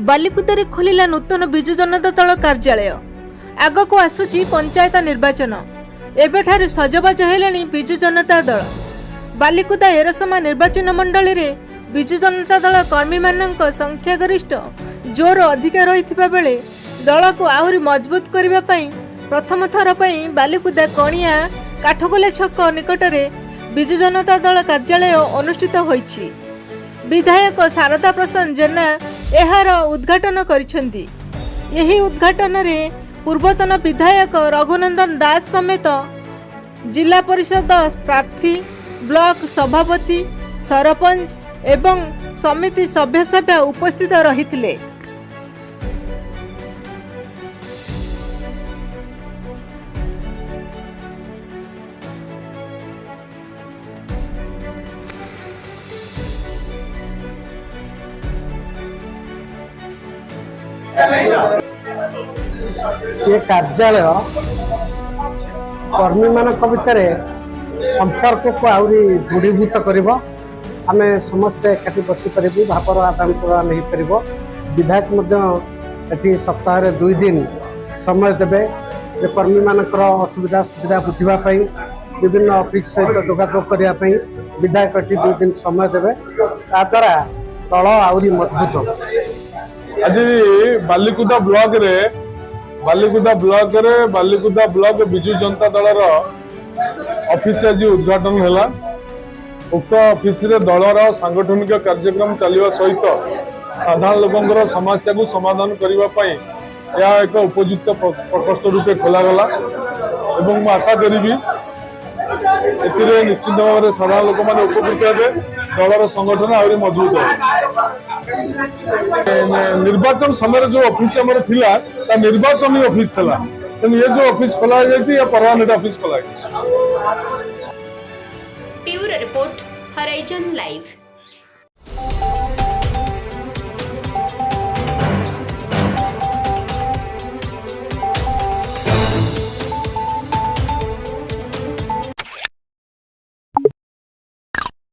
ବାଲିକୁଦାରେ ଖୋଲିଲା ନୂତନ ବିଜୁ ଜନତା ଦଳ କାର୍ଯ୍ୟାଳୟ। ଆଗକୁ ଆସୁଛି ପଞ୍ଚାୟତ ନିର୍ବାଚନ। ଏବେଠାରୁ ସଜବାଜ ହେଲେଣି ବିଜୁ ଜନତା ଦଳ। ବାଲିକୁଦା ଏରସମା ନିର୍ବାଚନ ମଣ୍ଡଳୀରେ ବିଜୁ ଜନତା ଦଳ କର୍ମୀମାନଙ୍କ ସଂଖ୍ୟାଗରିଷ୍ଠ ଜୋର ଅଧିକା ରହିଥିବା ବେଳେ ଦଳକୁ ଆହୁରି ମଜବୁତ କରିବା ପାଇଁ ପ୍ରଥମ ଥର ପାଇଁ ବାଲିକୁଦା କଣିଆ କାଠଗୋଲା ଛକ ନିକଟରେ ବିଜୁ ଜନତା ଦଳ କାର୍ଯ୍ୟାଳୟ ଅନୁଷ୍ଠିତ ହୋଇଛି। ବିଧାୟକ ସାରଦା ପ୍ରସନ୍ନ ଜେନା ଏହାର ଉଦ୍ଘାଟନ କରିଛନ୍ତି। ଏହି ଉଦ୍ଘାଟନରେ ପୂର୍ବତନ ବିଧାୟକ ରଘୁନନ୍ଦନ ଦାସ ସମେତ ଜିଲ୍ଲା ପରିଷଦ ପ୍ରାର୍ଥୀ, ବ୍ଲକ ସଭାପତି, ସରପଞ୍ଚ ଏବଂ ସମିତି ସଭ୍ୟସଭ୍ୟା ଉପସ୍ଥିତ ରହିଥିଲେ। ଏ କାର୍ଯ୍ୟାଳୟ କର୍ମୀମାନଙ୍କ ଭିତରେ ସମ୍ପର୍କକୁ ଆହୁରି ଦୃଢ଼ୀଭୂତ କରିବ। ଆମେ ସମସ୍ତେ ଏକାଠି ବସିପାରିବୁ, ଭାବର ଆଦାନ ପ୍ରଦାନ ହେଇପାରିବ। ବିଧାୟକ ମଧ୍ୟ ଏଠି ସପ୍ତାହରେ 2 ଦିନ ସମୟ ଦେବେ ଯେ କର୍ମୀମାନଙ୍କର ଅସୁବିଧା ସୁବିଧା ବୁଝିବା ପାଇଁ, ବିଭିନ୍ନ ଅଫିସ ସହିତ ଯୋଗାଯୋଗ କରିବା ପାଇଁ ବିଧାୟକ ଏଠି 2 ଦିନ ସମୟ ଦେବେ। ତାଦ୍ୱାରା ଦଳ ଆହୁରି ମଜବୁତ ହେବ। ଆଜି ବାଲିକୁଦା ବ୍ଲକରେ ବାଲିକୁଦା ବ୍ଲକ ବିଜୁ ଜନତା ଦଳର ଅଫିସ ଆଜି ଉଦ୍ଘାଟନ ହେଲା। ଉକ୍ତ ଅଫିସରେ ଦଳର ସାଂଗଠନିକ କାର୍ଯ୍ୟକ୍ରମ ଚାଲିବା ସହିତ ସାଧାରଣ ଲୋକଙ୍କର ସମସ୍ୟାକୁ ସମାଧାନ କରିବା ପାଇଁ ଏହା ଏକ ଉପଯୁକ୍ତ ପ୍ରକୋଷ୍ଠ ରୂପେ ଖୋଲାଗଲା ଏବଂ ମୁଁ ଆଶା କରିବି, ଏଥିରେ ନିଶ୍ଚିତ ଭାବରେ ସାଧାରଣ ଲୋକମାନେ ଉପକୃତ ହେବେ, ଦଳର ସଂଗଠନ ଆହୁରି ମଜବୁତ ହେବ। ନିର୍ବାଚନ ସମୟରେ ଯୋଉ ଅଫିସ ଆମର ଥିଲା, ତା ନିର୍ବାଚନୀ ଅଫିସ ଥିଲା। ତେଣୁ ଏ ଯୋଉ ଅଫିସ ଖୋଲା ହେଇଯାଇଛି, ଏ ପରମାନେଣ୍ଟ ଅଫିସ ଖୋଲା ହେଇଛି। Bureau report, horizon live.